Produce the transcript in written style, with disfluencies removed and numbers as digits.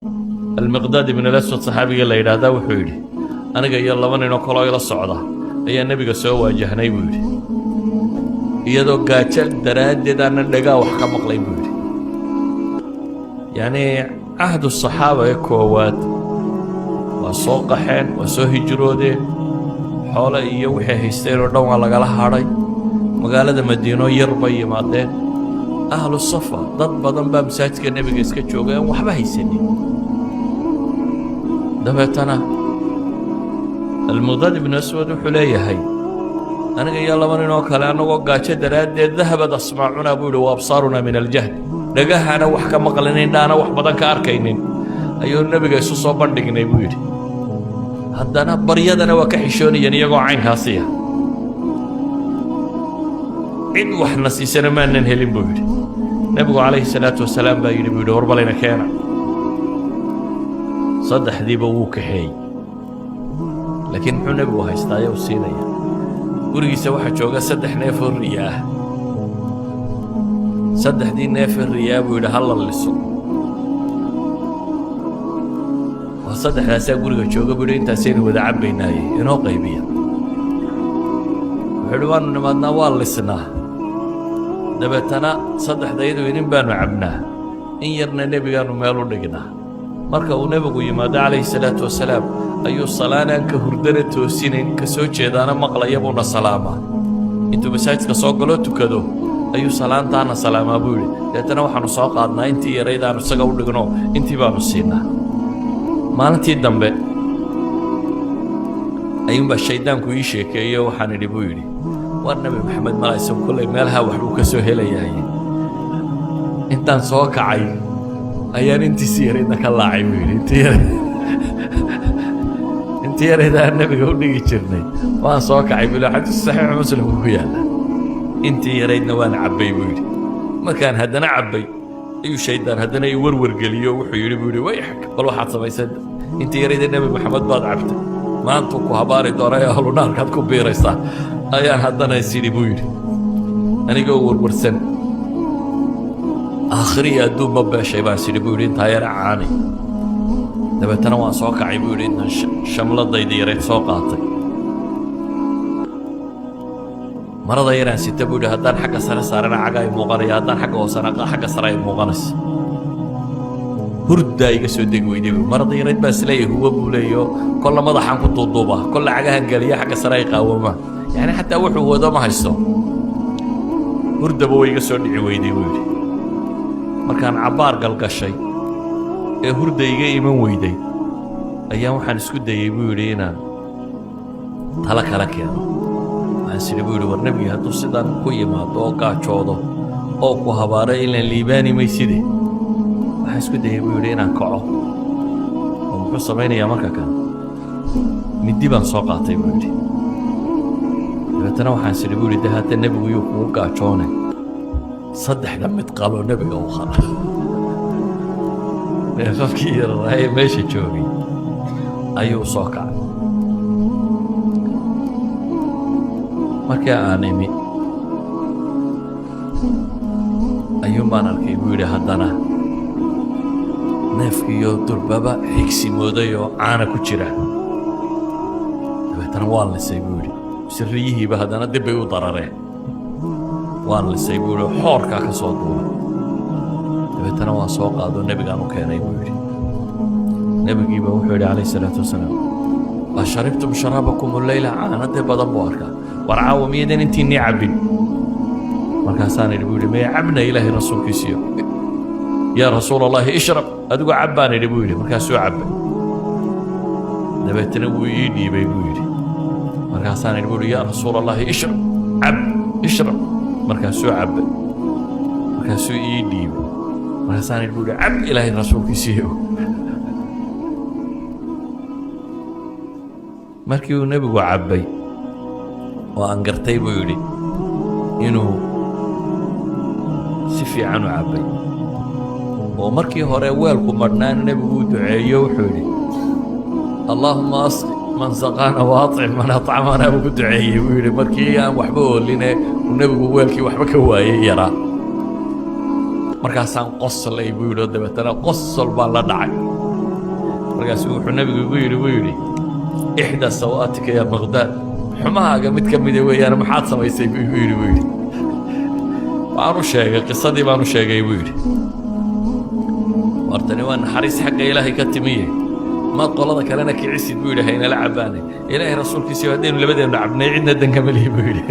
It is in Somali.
Almiqdaad Ibn Alaswad, saxaabiga la yidhaahdaa, wuxuu yidhi: "Aniga iyo laba ninoo kaloo ila socda ayaa Nebiga soo waajahnay," buu yidhi, "iyadoo gaajo daraaddeed aanan dhagaa wax ka maqlayn," buu yidhi. Yacnii, cahdu saxaaba ee koowaad waa soo qaxeen, waa soo hijroodeen, xoole iyo wixay haysteen oo dhan waa lagala hadhay. Magaalada Madiino yar bay yimaadeen. Ahlu safa, dad badan baa masaajidka Nebiga iska joogay aan waxba haysanin. Dabeetana Almiqdaad Ibnu Aswad wuxuu leeyahay: "Aniga iyo laba nin oo kale, annagoo gaajo daraaddeed ذهبت أسماعنا," buu yidhi, "وأبصارنا من الجهد," dhagahana wax ka maqlin, indhahana wax badan ka arkaynin, ayuu Nebiga isu soo bandhignay, buu yidhi. Haddana baryadana waa ka xishoonayeen. Iyagoo caynkaasiya, cid waxna siisana maanan helin," buu yidhi. Nebigu calayhi salaatu wasalaam baa yidhi, buu yidhi, "Warbalayna keena." Saddexdiiba wuu kaxeeyey, laakiin muxuu Nebigu haystaaye u siinaya? Gurigiisa waxaa jooga saddex neefoo riya ah. Saddexdii neefee riyaa, buu yidhi, ha la liso. Waa saddexdaasaa guriga jooga, buu yidhi, intaasaynu wada cabbaynaaye inoo qaybiya. Wuxuu yidhi: "Waanu nimaadnaa, waa lisnaa, dabeetana saddexdayadu inin baanu cabnaa, in yarna Nebigaanu meel u dhignaa. Marka uu Nebigu yimaado calayhi salaatu wasalaam ayuu salaanaan ka hurdana toosinayn, ka soo jeedaana maqlaya buuna salaamaa. Intuu masaajidka soo galoo tukado ayuu salaantaana salaamaa," buu yidhi. "Deetana waxaanu soo qaadnaa intii yaraydaanu isaga u dhigno, intii baanu siinaa. Maalintii dambe ayuunbaa shayddaanku ii sheekeeyo. Waxaan idhi," buu yidhi, "war Nebi Maxamed mala isagu kollay meelaha waxbuu ka soo helayaye. Intaan soo kacay ayaan intiisi yaraydna ka laacay," buu yidhi. Intii yarayd aan Nebiga u dhigi jirnay waan soo kacay," buu xadiis Saxiixu Muslimku ku yaalla. "Intii yaraydna waan cabbay," buu yidhi. "Markaan haddana cabbay ayuu shaydaan haddana i warwargeliyo. Wuxuu yidhi," buu yidhi, "wayxak, bal waxaad samaysay! Intii yarayda Nebi Maxamed baad cabtay, maantuu ku habaari doona ee ahlu naarkaad ku biiraysaa. Ayaan haddana is idhi," buu yidhi, "anigoo warwarsan aakhiri iyo adduunba beeshay baan sidhi," buu yidhi, "intaa yara caani. Dabeetana waan soo kacay," buu yidhi, "intaan shamladayda yarayd soo qaatay, marada yaraan sita," buu yidhi, "haddaan xagga sare saarana caga ay muuqanaya, haddaan xagga hoosena xagga sare ay muuqanaysa. Hurdaa iga soo degi weyday buu. Marada yarayd baa isleeyahay huwa," buu leeyaho, "kolla madaxaan ku duuduubaa, kolla cagahan geliya, xagga sare ay qaawamaan. Yacni, xataa wuxuu wado ma haysto. Hurdaba way iga soo dhici weyday," buu yidhi. "Markaan cabbaar galgashay ee hurda iga iman weyday ayaan waxaan isku dayey," buu yidhi, "inaan talo kala keeno. Waxaan is idhi," buu yidhi, "war Nebigi hadduu sidan ku yimaado oo gaajoodo oo ku habaaro, ilaan liibaani mayside." Waxaan isku dayey," buu yidhi, "inaan kaco oo muxuu samaynayaa marka kale. Midi baan soo qaatay," buu yidhi. "Dabeetana waxaan is idhi," buu yidhi, "de haata Nebigu yuu kugu gaajoone, saddexda mid qaloo Nebiga u qala." Neefafkii yararaaye meesha joogay ayuu soo kacay. "Markii aan imi ayuun baan arkay," buu yidhi, "haddana neefkiiyo durbaba xigsimooday oo caana ku jira. Dabeetana waan lisay," buu yidhi. Siriyihiiba haddana dib bay u darareen. "Waan lisay," buu yidhi, "xoorkaa ka soo duulay. Dabeetana waan soo qaado, Nebigaan u keenay," buu yidhi. Nebigiiba wuxuu yidhi calayhi salaatu wasalaam: 'أشربتم شرابكم الليلة?' Caanadee badan buu arkaa. 'War caawa miyadan intiinii cabbin?' Markaasaan idhi," buu yidhi, 'maya, cabna, Ilaahay rasuulkiisiyo. يا رسول الله اشرب, adigu cab,' baan idhi," buu yidhi. "Markaasuu cabbay, dabeetana wuu ii dhiibay," buu yidhi. "Markaasaan idhi," buu yidhi, 'يا رسول الله اشرب, cab, اشرب.' Markaasuu cabbay, markaasuu ii dhiibay. Markaasaan idhi," buu yidhi, 'cab, Ilaahay rasuulkiisiiyo.' Markii uu Nebigu cabbay oo aan gartay," buu yidhi, "inuu si fiican u cabbay, oo markii hore weelku madhnaana Nebigu u duceeyo, wuxuu yidhi: 'اللهم اسق من سقانا وأطعم من أطعمنا,' buu ku duceeyey," buu yidhi. "Markii aan waxba ooline uu Nebigu weelkii waxba ka waayey yaraa, markaasaan qoslay," buu yidhi, "oo dabeetana qosol baan la dhacay." Markaasuu wuxuu Nebigu igu yidhi, buu yidhi, "إحدى سوءاتك يا Miqdaad," xumahaaga mid ka mida weeyaan, maxaad samaysay, buu igu yidhi, buu yidhi. Waan u sheegay qisadii, baan u sheegay, buu yidhi. Wartani waa naxariis xagga Ilaahay ka timiye, maad qolada kalena kicisid, buu yidhi, haynala cabbaane. Ilaahay rasuulkiisiyo, haddaynu labadeennu cabnay, cidna dankama lihi, buu yidhi.